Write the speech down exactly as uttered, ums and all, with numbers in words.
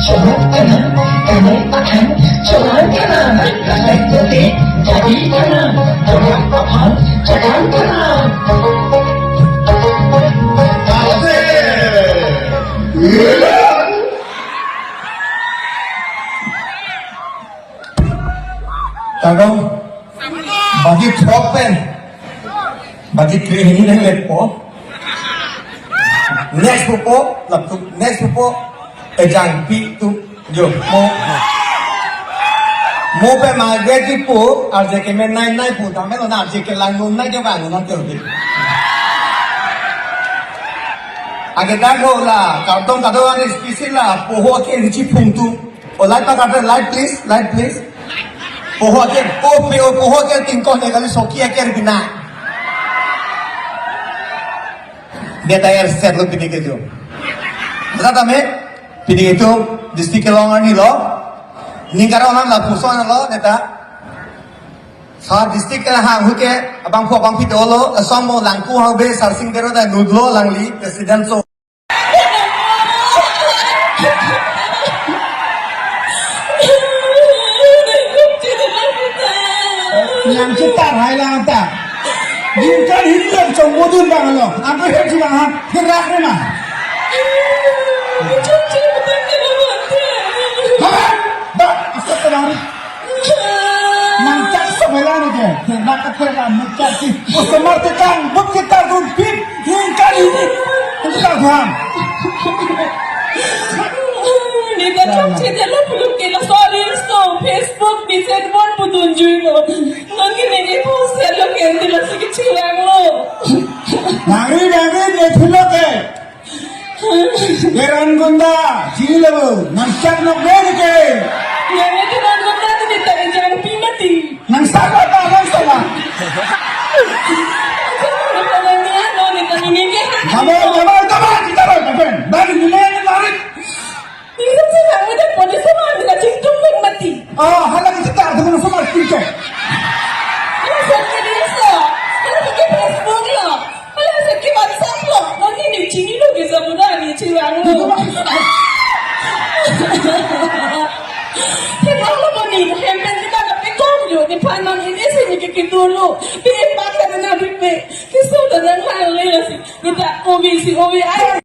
Chorap kana, kanai akan, chorap kana, kanai pute, jadi kana, chorap aphan, chorap kana. Kagong, bagi throk pen, bagi kre hini nang lekpo. Next pupo, laptop, next pupo, ejang pi tu, jo, mo. Mo pe ma geti po, arje ke men nai nai po, tame lo na arje ke lang nun nai ke bang nun te. Age dak ho la, kartong kado ani spisi la, poho ke richi phung tu. Oh, light pa katre, light please, light please. Poho ke, oh, pe, oh, poho ke tingkon ne kali soki aker bina. Dia tayar set lo pini ke jo. Tata tame, pini itu district kelong ani lo. Ningkara onam la puson lo, neta. Sa district ke hang huke, abang phu abang phi dolo, asong mo langku hang be sarsing dero da nudlo langli, president so. Yang cetar hai lang ta. Jingkar hindar chong modun bang lo. Angko hem si bang ha. Gerak ni ma. Haba. Ba. Astagfirullah. Nang cak sebelah ni je. Kena ke kena mecak si. Customer tekang, buk kita dun pip. Hingkali. Kita paham. Neta chokche delo pulo ke laso reels to Facebook mesen bon pudun juilo. Non ke nene post lo ke neta lasi ke chilang lo. Nangri nangri ne phulo ke. Beran gunda, chini lebu, nang cak nok beri ke. Yang itu non gunda tu neta ejang pi mati. Nang saba ta, nang saba. Kalau ni ano neta ni nene. Kamu, kamu, kamu, kita dah, kapan? Dari nene ni lari. Ni kan sih nang udah polis sama neta cingtung pun mati. Oh, hala kita tak ada sama cingtung. Kalau saya dia so, kalau pakai Facebook lo. Hala seke WhatsApp lo, non ni ni chinilo ke sabuda ni chilang lo. Chilang lo boni, hempen kita ka pekong yo, ni panan ini sini ke kitulu. Pi empat ka na bipe. Kiso da nang hal le lasi. Kita obi si obi ai.